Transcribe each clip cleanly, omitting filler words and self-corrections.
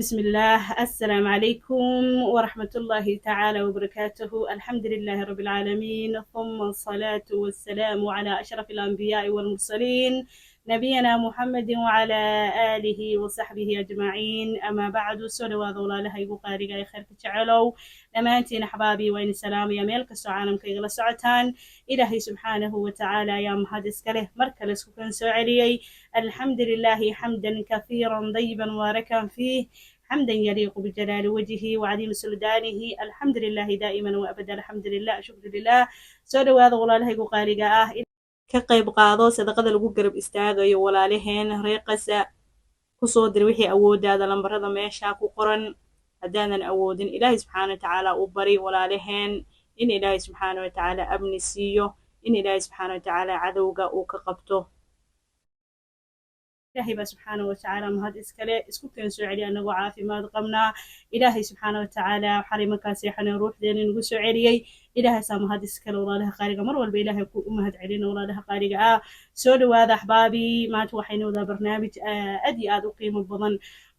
بسم الله، السلام عليكم ورحمة الله تعالى وبركاته. الحمد لله رب العالمين، ثم الصلاة والسلام على أشرف الأنبياء والمرسلين، نبينا محمد وعلى آله وصحبه أجمعين، أما بعد. Soo dhawaada walaalahaygu qaaliga ee khayrka jecelow, dhammaantiin axbaabii waa idin salaamaya meel kastoo caalamka igala socotaan. Ilaahay subxaanahu watacaala ayaa mahad iska leh mar kale isku kan soo celiyey. الحمد لله حمدا كثيرا طيبا مباركا فيه، حمدا يليق بجلال وجهه وعظيم سلطانه. الحمد لله دائما وابدا، الحمد لله، شكر لله. Soo dhawaada walaalahaygu qaaliga ah, ka qayb qaado sadaqada lagu garab istaagayo walaalaheen reer Qasa. Kusoo dir wixii awoodaada lambarada meesha ku qoran. Haddaanan awoodin, Ilaahay subxaana watacaala u bari walaalaheen in Ilaahay subxaana watacaala amni siiyo, in Ilaahay subxaana watacaala cadowga uu ka qabto. Ilaahay baa subxaana watacaala mahad iskale isku keen soo celiya anagoo caafimaad qabnaa. Ilaahay subxaana watacaala xalay markaa seexanay ruuxdeena nagu soo celiyey. Ilaahaysaa mahad iskale. Walaalaha qaaliga, mar walba Ilaahay u mahad celina. Walaalaha qaaliga ah, soo dhawaada axbaabii. Maanta waxaynu wadaa barnaamij aad iyo aad u qiimo badan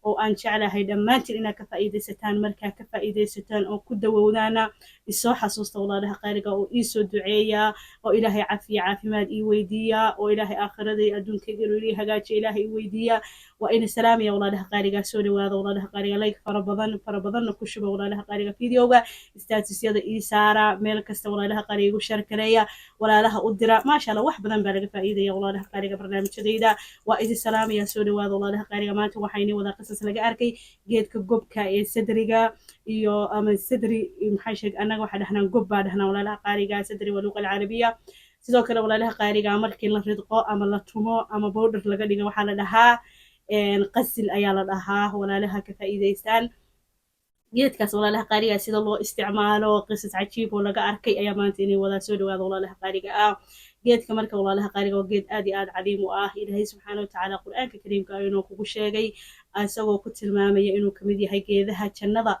oo aan jeclahay dhammaantiin inaad ka faa'iidaysataan. Markaa ka faa'iidaysataan oo ku dawowdaana, isoo xasuusta walaalaha qaaliga oo iisoo duceeya oo Ilaahay cafiya caafimaad ii weydiiya oo Ilaahay aakhirada iyo adduunkayga inuu ii hagaajiyo Ilaahay ii weydiiya. Waa ina salaamaya walaalaha qaaliga. Soo dhawaada walaalaha qaaliga. Like fara badan fara badanna ku shuba walaalaha qaaliga videoga, statusyada ii saara, meel kasta walaalaha qaaliga igu share gareeya, walaalaha u dira. Maasha Allah, wax badan baa laga faa'iidaya walaalaha qaaliga barnaamijyadayda. Waa idin salaamaya. Soo dhawaada walaalaha qaaliga. Maanta waxayni wadaa qisas laga arkay geedka gobka ee sadriga iyo ama sadri maxaa sheeg, annaga waxaa dhahnaa gob baa dhahnaa walaalaha qaaliga. Sadri waa luqa alcarabiya. Sidoo kale walaalaha qaaliga, markii la ridqo ama la tumo ama powder laga dhigo, waxaa la dhahaa qasil ayaa la dhahaa. Walaalaha ka faa'iidaystaan geedkaas walaalaha qaaliga, sida loo isticmaalo, qisas cajiib oo laga arkay ayaa maanta inay wadaa. Soo dhawaada walaalaha qaaliga ah. Geedka marka walaalaha qaaliga waa geed aad iyo aad cadiim u ah. Ilaahay subxaana watacaala Qur-aanka Kariimka inuu kugu sheegay isagoo ku tilmaamaya inuu kamid yahay geedaha jannada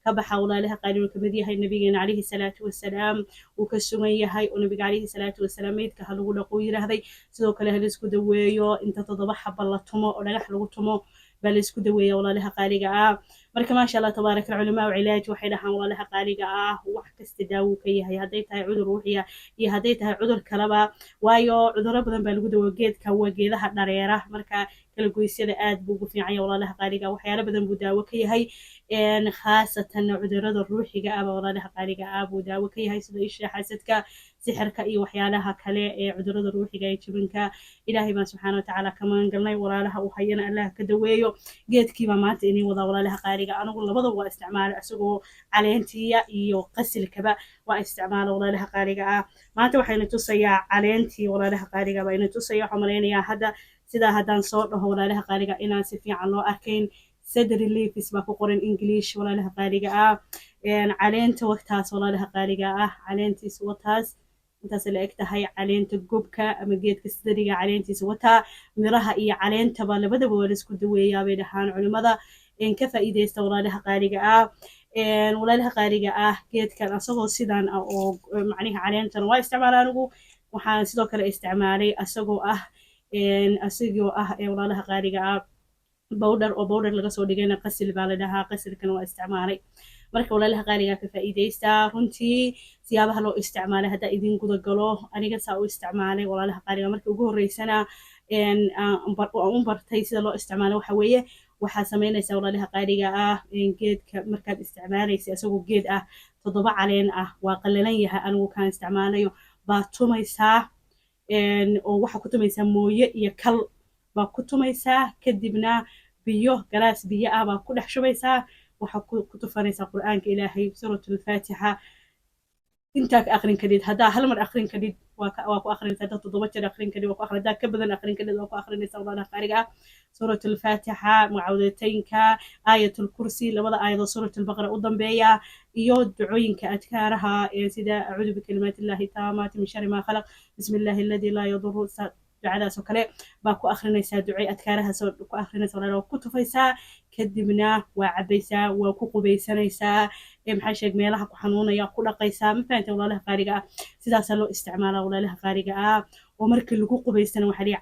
ka baxa. Walaalaha qaali, inuu kamid yahay nabigeena calayhi salaatu wasalaam uu ka sugan yahay oo nabiga calayhi salaatu wasalaam meydka ha lagu dhaqo yiraahday. Sidoo kale ha laisku daweeyo, inta 7 xaba la tumo oo dhagax lagu tumo baa laisku daweeya walaalaha qaaliga ah. Marka maasha Allah tabaaraka, culamaa cilaaj waxay dhahaan walaalaha qaaliga ah, wax kasta daawuu ka yahay, hadday tahay cudur ruuxiya iyo hadday tahay cudur kaleba, waayo cudurro badan baa lagu dawo. Geedka waa geedaha dhareera, marka kala goysyada aad buu ugu fiican yahay walaalaha qaaliga. Waxyaalo badan buu daawo ka yahay, khaasatan cudurrada ruuxiga ah baa walaalaha qaaliga ah buu daawo ka yahay, sida isha xasadka, sixirka iyo waxyaalaha kale ee cudurrada ruuxiga ee jibinka. Ilaahay baan subxaana watacaala ka magan galnay. Walaalaha uu hayana Allah ka daweeyo. Geedkiibaa maanta inii wadaa walaalaha qaaliga. Anigu labadaba waa isticmaalay, isagoo caleentiya iyo qasilkaba waa isticmaala walaalaha qaaliga ah. Maanta waxayna tusayaa caleentii walaalaha qaaliga baa ina tusaya. Waxaan malaynayaa hadda sidaa haddaan soo dhaho walaalaha qaaliga inaan si fiican loo arkayn. Cedary leaves baa ku qoran English walaalaha qaaliga ah. Caleenta waqtaas walaalaha qaaliga ah, caleentiisa wataas, intaas la eg tahay caleenta gobka ama geedka sadriga caleentiisa wataa. Miraha iyo caleentaba labadaba waa laisku daweeyaa bay dhahaan culimada. Ka faa'iidaysta walaalaha qaaliga ah. Walaalaha qaaliga ah, geedkan asagoo sidan ah oo macnihi caleentan waa isticmaala anigu. Waxaan sidoo kale isticmaalay asagoo ah walaalaha qaaliga ah powder oo powder laga soo dhigayna qasil baa la dhahaa, qasilkana waa isticmaalay. Marka walaalaha qaaligaa, ka faa'iidaystaa. Runtii siyaabaha loo isticmaalay haddaa idin guda galo, aniga saa u isticmaalay walaalaha qaaliga, markii ugu horreysana u bartay sida loo isticmaalo waxa weeye: waxaa samaynaysaa walaalaha qaaliga ah, geedka markaad isticmaalaysa isagoo geed ah, 7 caleen ah, waa qalalan yahay anigu kaan isticmaalayo, baa tumaysaa oo waxaa ku tumaysaa mooye iyo kal baa ku tumaysaa. Kadibna biyo, galaas biyo ah baa ku dhex shubaysaa. Waxaa ku tufanaysaa Qur'aanka Ilaahay, Suuratulfaatixa intaa ka aqrin kadhid. Haddaa hal mar aqrin kadhid, waa ku aqrinaysaa. Haddaa 7 jeer aqrin kadhid, waa ku aqrin. Haddaa ka badan aqrin kadhid, waa ku aqrinaysaa walaalaha qaaliga ah. Suuratulfaatixa, mucawdateynka, Aayatulkursi, labada aayadoo Suuratulbaqara u dambeeya, iyo ducooyinka adkaaraha ee sida acuudu bikalimaati illahi taamaati min shari maa khalaq, bismi illaahi aladi laa yaduru, ducadaas oo kale baa ku akrinaysaa. Ducay adkaarahaas oo ku akrinaysaa walaala, waa ku tufaysaa, kadibna waa cabaysaa, waa ku qubaysanaysaa, maxaa sheeg, meelaha ku xanuunaya ku dhaqaysaa. Ma fahantay walaalaha qaaliga ah? Sidaasaa loo isticmaalaa walaalaha qaaliga ah. Oo markii lagu qubaystana waxaa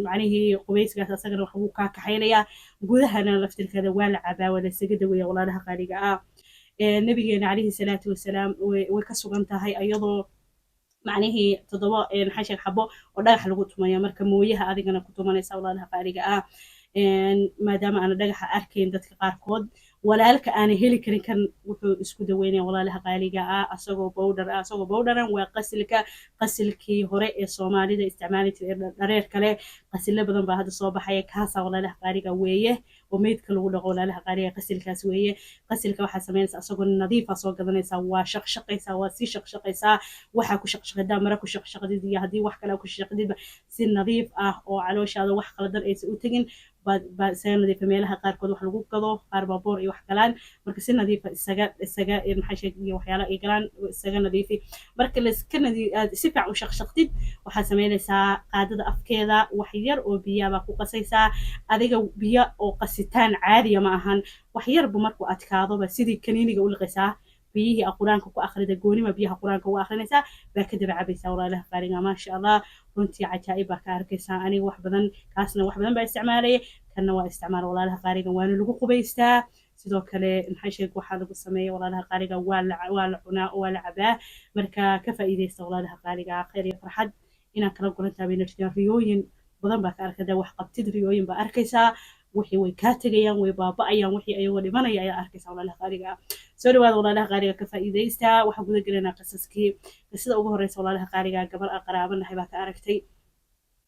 macnihii qubaysigaas asagana wax wuu kaa kaxaynayaa. Gudahana laftirkeeda waa la cabaa, waa la isaga daweeya, walaalaha qaaliga ah. Nabigeena calayhi salaatu wasalaam way ka sugan tahay ayadoo macnihii 7 maxaa sheeg xabo oo dhagax lagu tumaya. Marka mooyaha adigana ku tumanaysa, walaalaha qaaliga ah, maadaama aana dhagaxa arkayn dadka qaarkood, walaalka aana heli karin, kan wuxuu isku daweynaya, walaalaha qaaliga ah, asagoo powder ah. Asagoo powderan waa qasilka, qasilkii hore ee Soomaalida isticmaali jiray dhareer kale. Qasilo badan baa hadda soo baxaya, kaasaa, walaalaha qaaliga, weeye oo meydka lagu dhaqo, walaalaha qaaliga, qasilkaas weeye. Qasilka waxaa samaynaysaa, asagoo nadiifa soo gadanaysaa, waa shaqshaqaysaa, waa sii shaqshaqaysaa. Waxaa ku shaqshaqadaa mara ku shaqshaqdid iyo haddii wax kale ku shaqshaqdidba, si nadiif ah oo calooshaada wax qaladan aysan u tegin baa isaga nadiifa. Meelaha qaarkood wax lagu gado qaar baa boor iyo wax galaan. Marka si nadiifa isaga maxaa sheeg iyo waxyaala ay galaan isaga nadiifi. Marka laiska nadiif aad si fiican u shaqshaqtid, waxaad samaynaysaa qaadada afkeeda wax yar oo biyaa baa ku qasaysaa adiga. Biyo oo qasitaan caadiya ma ahan, wax yarbu markuu adkaadoba sidii kaniiniga u liqaysaa. Biyihii a Qur-aanka ku akhrida goonima, biyaha Qur-aanka ugu akhrinaysaa baa ka daba cabaysaa, walaalaha qaaliga. Maasha Allah, runtii cajaa'ib baa ka arkaysaa. Aniga wax badan kaasna wax badan baa isticmaalaya, kanna waa isticmaala, walaalaha qaaliga. Waana lagu qubaystaa sidoo kale, maxaa sheeg waxaa lagu sameeya, walaalaha qaaliga, waa la cunaa oo waa la cabaa. Marka ka faa'iidaysta, walaalaha qaaliga. Khayr iyo farxad inaad kala gulantaa bayna jiraan. Riyooyin badan baa ka arkaysaa, wax qabtid riyooyin baa arkaysaa, wixii way kaa tegayaan, way baaba'ayaan, wixii ayagoo dhimanaya ayaa arkaysaa, walaalaha qaaliga ah. Soo dhawaada, walaalaha qaaliga, ka faa'iidaysta. Waxaan guda gelaynaa qisaskii. Qisada ugu horeysa, walaalaha qaaliga, gabar aan qaraabanahay baa ka aragtay.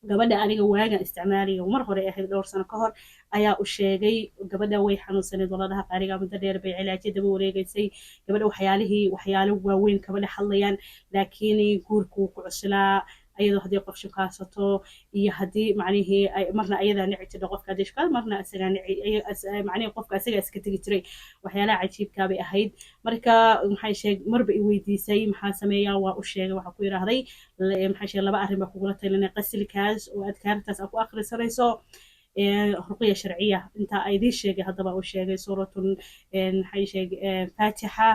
Gabadha aniga waagan isticmaalaya mar hore ahayd, dhowr sano ka hor ayaa u sheegay. Gabadha way xanuunsaneed, walaalaha qaaliga, muddo dheer bay cilaajo daba wareegaysay. Gabadha waxyaalihii waxyaalo waaweyn kama dhex hadlayaan, laakiin guurku wuu ku cuslaa. Ayadoo haddii qof shukaasato iyo haddii macnihii marna ayadaa nici jirta qofka haddii shukaas, marna isagaa nici, macnihii qofka isagaa iska tegi jiray. Waxyaalaha cajiibkaa bay ahayd. Marka maxay sheeg marba i weydiisay maxaa sameeyaa. Waa u sheegay, waxaa ku yidhaahday, maxay sheeg laba arrin baa kugula talinay: qasilkaas oo adkaartaas aad ku akhrisanayso, ruqya sharciya intaa idiin sheegay. Haddaba u sheegay suuratun maxay sheeg Faatixa,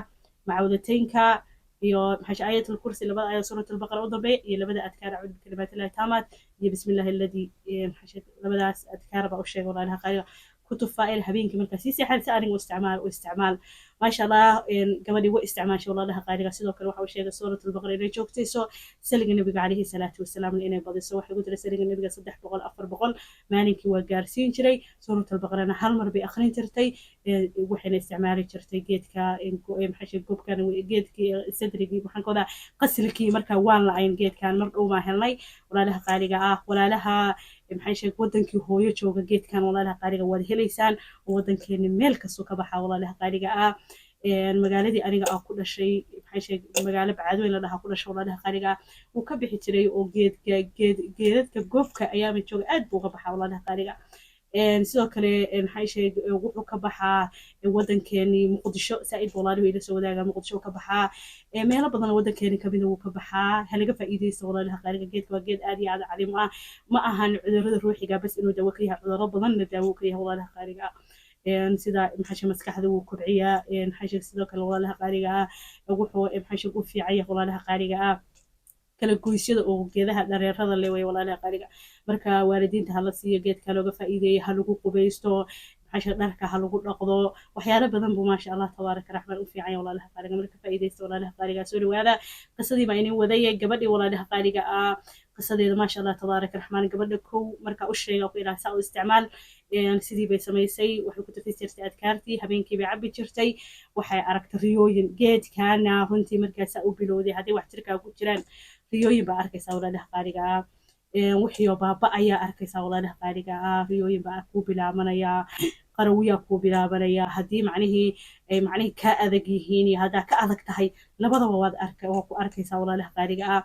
macawdateynka iyo maxay Aayatul Kursi, labada aayad Suuratul Baqara u dambeeya, iyo labada adkaar, acuudu bikalimaatillahi taamaat iyo bismillahi alladii maxay sheeg. Labadaas adkaar baa u sheegay, walaalaha qaaliga. Kutub faa'il habeenkii markaa sii seexan si aniga u isticmaal u isticmaal. Maasha Allah, gabadhii way isticmaashay, walaalaha qaaliga. Sidoo kale waxa uu sheegay Suuratul Baqara inay joogtayso, saliga Nabiga calayhi salaatu wasalaamna inay badiso. Waxay ku jiray saliga Nabiga 300, 400 maalinkii waa gaarsiin jiray. Suuratul Baqarana hal mar bay akhrin jirtay, waxayna isticmaali jirtay geedka maxaa sheeg gobkan, geedkii sadrigii, maxaan ka wadaa qasilkii. Marka waan la-ayn geedkan, mar dhow baan helnay, walaalaha qaaliga ah. Walaalaha maxay sheeg wadankii hooyo jooga, geedkan, walaalaha qaaliga, waad helaysaan oo wadankeeni meel kastuu ka baxaa, walaalaha qaaliga ah. Magaaladii aniga aan ku dhashay, maxay sheeg magaalo Bacaadweyn la dhahaa ku dhashay, walaalaha qaaliga ah, wuu ka bixi jiray oo geedka geed geedadka goobka ayaaba jooga, aad buu uga baxaa, walaalaha qaaliga. Sidoo kale maxay sheeg wuxuu ka baxaa wadankeeni Muqdisho saa-id. Walaaluhu ila soo wadaagaa Muqdisho ka baxaa, meelo badan oo wadankeeni kamida wuu ka baxaa. Halaga faa'iidaysta, walaalaha qaaliga. Geedka waa geed aad iyo aad caliim ah. Ma ahan cudurrada ruuxiga bas inuu dawo ka yahay, cudurro badanna daawo ka yahay, walaalaha qaaliga ah. Sida maxaa maskaxda wuu kobciyaa, maxaa sidoo kale, walaalaha qaaliga ah, wuxuu maxaa u fiican yahay, walaalaha qaaliga ah, kala goysyada oo geedaha dhareerada le way, walaalaha qaaliga. Marka waalidiinta hala siiyo geedka, looga faa'iideeyo, ha lagu qubaysto, maxaa dharka ha lagu dhaqdo. Waxyaalo badan buu, maasha Allah tabaaraka raxmaan, u fiican yahay, walaalaha qaaliga. Marka faa'iidaysta, walaalaha qaaliga. Soo dhawaada, qisadii baa idin wadaya. Gabadhii, walaalaha qaaliga ah, qisadeeda, maasha Allah tabaaraka raxmaan, gabadha kow marka u sheega ku ilaah saa u isticmaal, sidii bay samaysay. Waxay ku tirtay jirtay adkaartii, habeenkii bay cabbi jirtay. Waxay aragtay riyooyin geedkaana. Runtii markaasaa u bilowday, hadday wax jirkaa ku jiraan riyooyin baa arkaysaa, walaalaha qaaliga ah. Wixiioo baaba ayaa arkaysaa, walaalaha qaaliga ah. Riyooyin baa kuu bilaabanayaa, qarawiyaa kuu bilaabanaya. Haddii macnihii ay macnihii kaa adag yihiin iyo haddaa ka adag tahay, labadaba waad arka, waa ku arkaysaa, walaalaha qaaliga ah,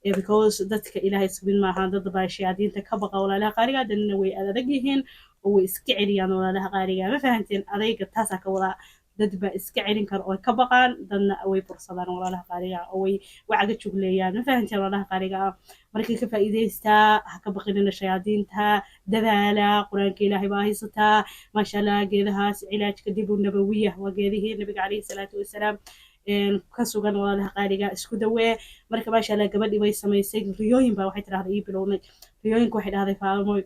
because dadka Ilaahay isku mid maaha. Dad baa shayaadiinta ka baqa, walaalaha qaaliga, dadna way adag yihiin oo way iska celiyaan, walaalaha qaaliga. Ma fahanteen? Adayga taasaa ka wadaa. Dad baa iska celin kara oo ka baqaan, dadna way bursadaan, walaalaha qaaliga, oo way wacaga jugleeyaan. Ma fahanteen, walaalaha qaaliga ah? Markay ka faa'iidaystaa, ha ka baqinina shayaadiinta, dadaala, Qur-aanka Ilaahay baa haysataa. Maasha Allah, geedahaas cilaajka dibu nabawiya waa geedihii Nabiga calayhi salaatu wasalaam. Ka sugan, walaalaha qaaliga, isku dawee. Marka maasha Allah, gabadhii way samaysay. Riyooyin baa waxay tidhahday ii bilowmay. Riyooyinka waxay dhahday, "Faadumoy,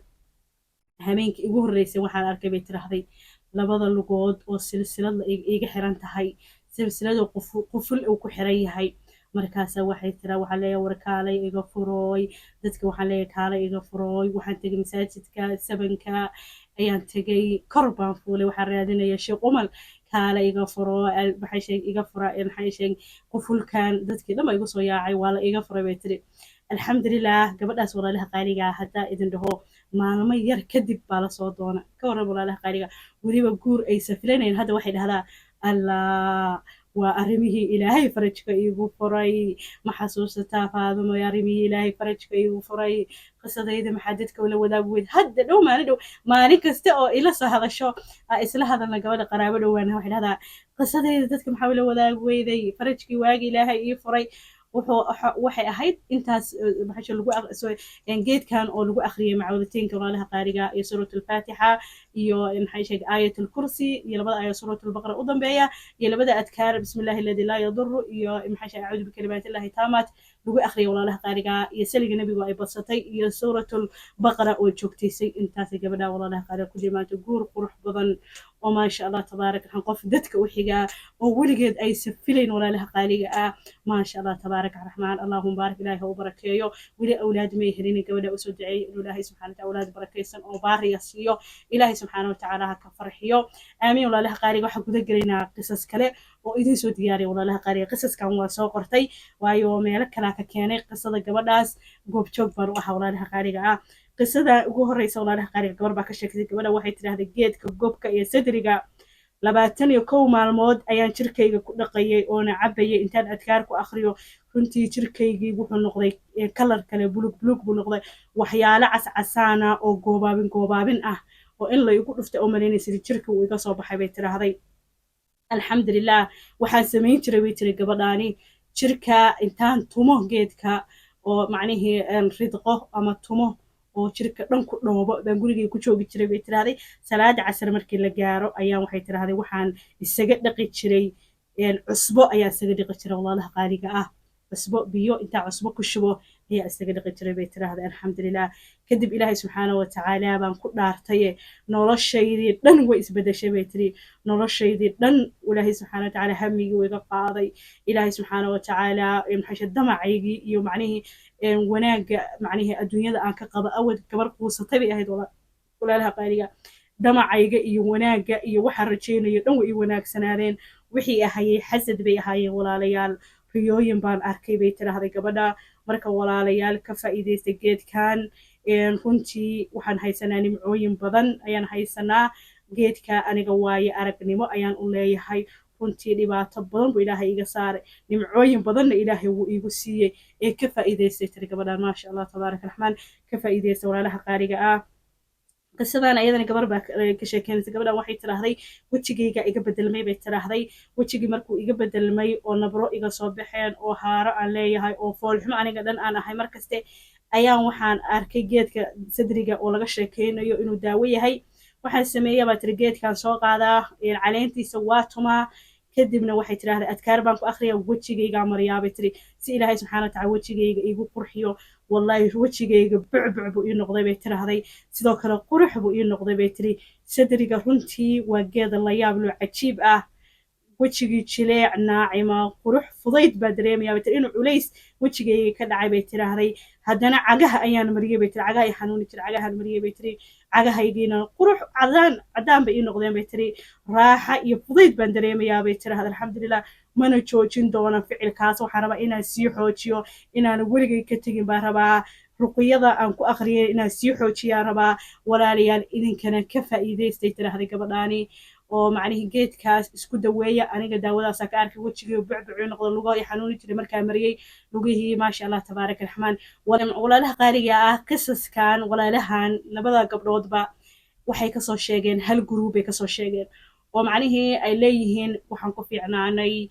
habeenkii igu horreysay waxaan arkay," bay tidhahday, "labada lugood oo silsilad iiga xiran tahay, silsiladoo quful uu ku xiran yahay." Markaasa waxay tiraa, waxaan leeyahay, "War kaalay iga furooy." Dadka waxaan leeyahay, "Kaalay iga furooy." Waxaan tegay masaajidka sabanka ayaan tegay, kor baan fuulay, waxaan raadinaya Sheekh Umal, "Kaale iga furo, maxay sheeg, iga fura, maxay sheeg, qufulkan." Dadkii dhan baa igu soo yaacay, waa la iga furay, bay tiri. Alxamdulilah. Gabadhaas, walaalaha qaaliga, haddaa idin dhaho maalmo yar kadib baa lasoo doona. Ka warran, walaalaha qaaliga? Weliba guur aysa filanayn. Hadda waxay dhahdaa, "Allah, waa arrimihii Ilaahay farajka iigu furay. Ma xasuusataa, Faadumo, arrimihii Ilaahay farajka iigu furay? Qisadayda maxaa dadka ula wadaag weyd?" Hadda dhow, maalin dhow, maalin kasta oo ila soo hadasho isla hadalna, gabadha qaraabo dhowaana, waxay dhahdaa, "Qisadayda dadka maxaa ula wadaag weyday? Farajkii waagi Ilaahay ii furay wuxuu waxay ahayd intaas maxaa lagu geedkan oo lagu akhriyay macuudateynka, walaalaha qaaliga, iyo suurat Alfaatixa iyo maxay sheeg aayat Alkursi iyo labada aayad suurat Albaqara u dambeeya iyo labada adkaar, bismi Illahi aladi laa yaduru iyo maxay sheeg acuudu bikalimaati Illahi taamaat, lagu akhriyay, walaalaha qaaliga, iyo saliga Nebigu ay badsatay iyo suurat Albaqara oo joogtaysay. Intaasay gabadha, walaalaha qaaliga, ku jimaanta guur qurux badan oo maasha Allah tabaarak raxmaan, qof dadka u xigaa oo weligeed aysa filayn, walaalaha qaaliga ah. Maasha Allah tabaarak raxmaan, Allahuma baarik, Ilaahi ha u barakeeyo. Weli awlaad may helinin. Gabadha usoo duceeyay inuu Ilaahay subxana wataala awlaad barakaysan oo baariya siiyo. Ilaahay subxaana watacaala ha ka farxiyo, aamiin. Walaalaha qaaliga, waxaan guda gelaynaa qisas kale oo idiin soo diyaariya. Walaalaha qaaliga, qisaskan waa soo qortay, waayo meelo kalaa ka keenay. Qisada gabadhaas goobjoog baan u ahaa, walaalaha qaaliga ah. Qisada ugu horeysa, walaalaha qaaliga, gabar baa ka sheegtay. Gabadha waxay tidhahday, "Geedka gobka iyo sadriga 21 maalmood ayaan jirkayga ku dhaqayay oona cabayay intaan adkaar ku akhriyo. Runtii jirkaygii wuxuu noqday color kale, bulug bulug buu noqday, waxyaalo cascasaana oo goobaabin goobaabin ah oo in la igu dhuftay oo malaynaysa jirka uu iga soo baxay," bay tidhaahday. "Alxamdulilah, waxaan samayn jiray," bay tiri gabadhaani, "jirka intaan tumo geedka oo macnihii ridqo ama tumo oo jirka dhan ku dhoobo baan gurigay ku joogi jiray," bay tirahday. "Salaada casar markii la gaaro ayaan," waxay tirahday, "waxaan isaga dhaqi jiray cusbo ayaa isaga dhaqi jiray, walaalaha qaaliga ah. Cusbo biyo intaa cusbo ku shubo ayaa isaga dhaqi jiray," bay tirahday. "Alxamdulilah, kadib Ilaahay subxaana watacaala baan ku dhaartaye, noloshaydii dhan way isbedeshay," bay tiri. "Noloshaydii dhan Ilaahay subxaana watacaala hamigii way iga qaaday. Ilaahay subxaana watacaala maxaa damacaygii iyo macnihii wanaagga macnihii adduunyada aan ka qaba awad gabar quusatay bay ahayd, walaalaha qaaliga. Damacayga iyo wanaagga iyo waxaan rajaynayo dhan way ii wanaagsanaadeen. Wixii ahayay xasad bay ahaayeen. Walaalayaal, riyooyin baan arkay," bay tidhaahday gabadha. Marka walaalayaal, ka faa'iidaysta geedkan. Runtii waxaan haysanaa nimcooyin badan ayaan haysanaa. Geedka aniga waaye aragnimo ayaan u leeyahay. Runtii dhibaato badan buu Ilaahay iga saaray, nimcooyin badanna Ilaahay wuu iigu siiyey. Ee ka faa'iidaystay, tiri gabadhan. Maasha Allah tabaaraka raxmaan, ka faa'iidaysta, walaalaha qaaliga ah. Qisadan ayadana gabar baa ka sheekeynaysa. Gabadhan waxay tiraahday, "Wejigayga iga bedelmay," bay tiraahday. "Wejigii markuu iga bedelmay oo nabro iga soo baxeen oo haaro aan leeyahay oo foolxumo aniga dhan aan ahay markaste, ayaan waxaan arkay geedka sadriga oo laga sheekeynayo inuu daawo yahay. Waxaan sameeya," baa tiri, "geedkaan soo qaadaa, caleentiisa waa tumaa. Kadibna," waxay tidhahday, "adkaar baan ku akhriya, wejigaygaa mariyaa," bay tiri, "si Ilaahay subxana watacala wejigayga iigu qurxiyo. Wallahi wejigayga bucbuc buu ii noqday," bay tiraahday. "Sidoo kale qurux buu ii noqday," bay tiri. Sadriga runtii waa geeda la yaab loo cajiib ah. Wejigii jileec, naacima, qurux, fudayd baa dareemaya," bay tiri. "Inuu culays wejigayga ka dhacay," bay tiraahday. "Haddana cagaha ayaan mariyey," bay tiri. "Cagaha ay xanuuni jiray, cagahaan mariyey," bay tiri. "Cagahaygiina qurux, cadaan cadaan bay ii noqdeen," bay tiri. "Raaxa iyo fudayd baan dareemayaa," bay tiraahday. "Alxamdulilah, mana joojin doono ficilkaas. Waxaan rabaa inaan sii xoojiyo, inaan weligay ka tegin baan rabaa. Ruqyada aan ku akhriyay inaan sii xoojiyaan rabaa. Walaalayaal, idinkana ka faa'iidaystay," tiraahday gabadhaani, "oo macnihii geedkaas isku daweeya. Aniga daawadaasaa ka arkay, wejigii bucbucuu noqdo, lugaha i xanuuni jiray markaa mariyey lugihii. Maasha Allah tabaaraka raxmaan." Walaalaha qaaliga ah, qisaskan walaalahan labada gabdhoodba waxay kasoo sheegeen hal group bay kasoo sheegeen, oo macnihii ay leeyihiin waxaan ku fiicnaanay,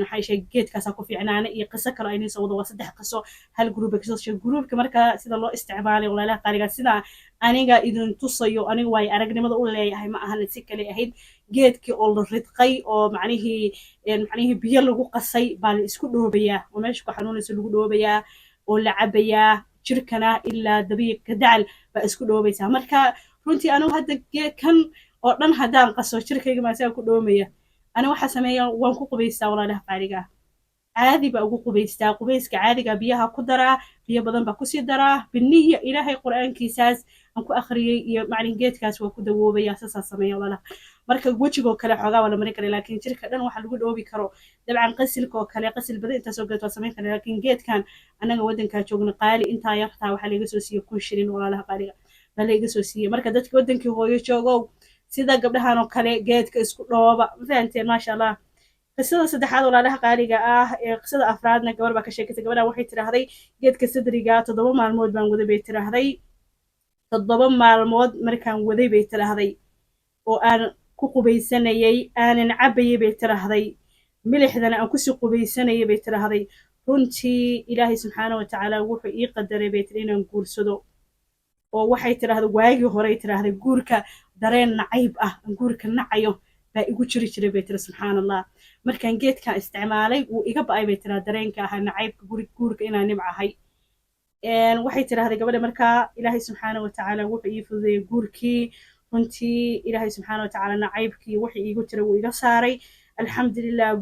maxay sheeg, geedkaasaa ku fiicnaanay iyo qiso kale aynii soo wado. Waa saddex qiso, hal group bay kasoo sheegay. Groupka marka sida loo isticmaalay, walaalaha qaaliga, sida aniga idin tusayo, aniga waayo aragnimada u leeyahay, ma ahan si kale ahayd. Geedkii oo la ridqay oo macnihii biyo lagu qasay baa la isku dhoobayaa, oo meesha ku xanuunaysa lagu dhoobayaa oo la cabayaa. Jirkana ilaa dabiiq ka dacal baa isku dhoobaysaa. Marka runtii anigu hadda geedkan oo dhan haddaan qaso, jirkayga maasaa ku dhoomaya. Ani waxaa sameeya, waan ku qubaystaa, walaalaha qaaliga ah. Caadi baa ugu qubaystaa, qubayska caadiga biyaha ku daraa, biyo badan baa kusii daraa, biniya Ilaahay Qur-aankiisaas aan ku akhriyey iyo macalin geedkaas waa ku dawoobaya. Saasaa sameeya, walaalaha. Marka wejigoo kale xoogaa waa la marin kara, laakiin jirka dhan waxa lagu dhoobi karo, dabcan qasilka oo kale, qasil badan intaasoo geed waa samayn kara. Laakiin geedkan annaga waddankaa joogna qaali, intaa yartaa waxaa laiga soo siiyey 1000 shilin, walaalaha qaaliga, baa laiga soo siiyey. Marka dadka waddankii hooyo joogow, sida gabdhahan oo kale geedka isku dhooba. Ma fahanteen? Maasha Allah. Qisada saddexaad, walaalaha qaaliga ah, ee qisada afraadna gabar baa ka sheekaysay. Gabadhan waxay tiraahday, geedka sadriga 7 maalmood baan waday, bay tiraahday. 7 maalmood markaan waday, bay tiraahday, oo aan ku qubaysanayay, aanan cabayay, bay tiraahday, milixdana aan kusii qubaysanayay, bay tiraahday, runtii Ilaahay subxaana wa tacaala wuxuu ii qadaray, bay tiri, inaan guursado. Oo waxay tiraahday, waagii horey tiraahday, guurka dareen nacayb ah aan guurka nacayo baa igu jiri jiray, bay tiri. Subxaan Allah, markaan geedkan isticmaalay wuu iga ba'ay, bay tiraa, dareenka ahaa nacaybka guurka inaan nibcahay. Waxay tiraahday gabadha, markaa Ilaahay subxaana wa tacaala wuxuu ii fududeeyey guurkii. Runtii Ilaahay subxaana wa tacaala nacaybkii wixii iigu jiray wuu iga saaray, alxamdulilah.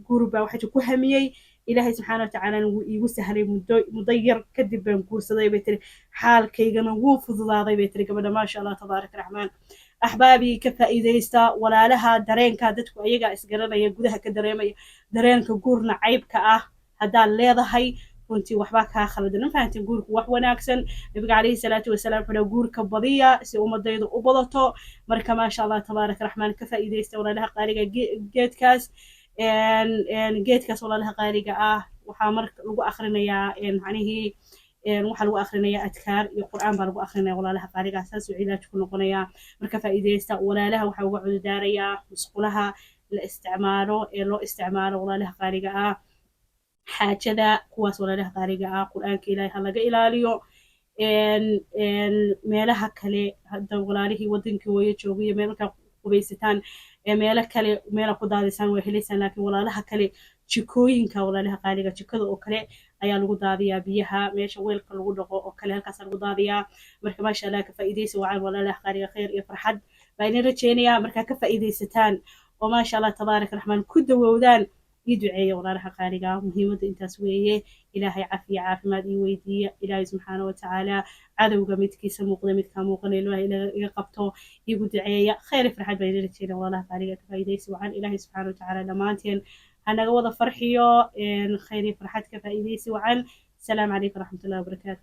Guur baa waxay ku hamiyey, Ilaahay subxaana wa tacaalana wuu iigu sahlay. Muddo yar kadib baan guursaday, bay tiri, xaalkaygana wuu fududaaday, bay tiri gabadha. Maasha Allah, tabaaraka raxmaan. Axbaabii, ka faa'iidaysta walaalaha. Dareenka dadku ayagaa isgaranaya, gudaha ka dareemaya dareenka guur nacaybka ah haddaad leedahay, runtii waxbaa kaa khaldan. Ma fahanteen? Guurku wax wanaagsan. Nabiga calayhi salaatu wasalaam wuxuu dhaha, guurka badiya si ummadaydu u badato. Marka maasha Allah, tabaaraka raxmaan, ka faa'iidaysta, walaalaha qaaliga, geedkaas. Geedkaas, walaalaha qaaliga ah, waxaa marka lagu akhrinayaa, macnihii waxaa lagu akhrinayaa adkaar iyo Qur'aan baa lagu akrinaya, walaalaha qaaliga ah. Saasuu cilaaj ku noqonayaa. Marka faa'iidaysta, walaalaha. Waxaa uga cududaarayaa musqulaha la isticmaalo ee loo isticmaalo, walaalaha qaaliga ah, xaajada, kuwaas, walaalaha qaaliga ah, Qur'aanka Ilaahay ha laga ilaaliyo. Meelaha kale hadda walaalihii wadankii hooyo joogayo, meel markaa qubaysataan, meelo kale meela ku daadisaan waa helaysaan. Laakiin walaalaha kale, jikooyinka, walaalaha qaaliga, jikada oo kale ayaa lagu daadiyaa biyaha, meesha weelka lagu dhaqo oo kale, halkaasa lagu daadiyaa. Marka maasha Allah, ka faa'iidaysa wacan, walaalaha qaaliga. Khayr iyo farxad baa idin rajeynayaa. Markaa ka faa'iidaysataan oo maasha Allah, tabaaraka raxmaan, ku dawowdaan, ii duceeya, walaalaha qaaliga. Muhiimadda intaas weeye. Ilaahay cafiya caafimaad ii weydiiya. Ilaahay subxaana watacaala cadowga midkiisa muuqda, midkaa muuqanaya, Ilaahay iga qabto, iigu duceeya. Khayr iyo farxad baa idin rajeynaya, walaalaha qaaliga. Ka faa'iidaysi wacan. Ilaahay subxaana watacaala dhammaanteen hanaga wada farxiyo. Khayr iyo farxad, ka faa'iidaysi wacan. Asalaamu calaykum waraxmatullahi wabarakaatu.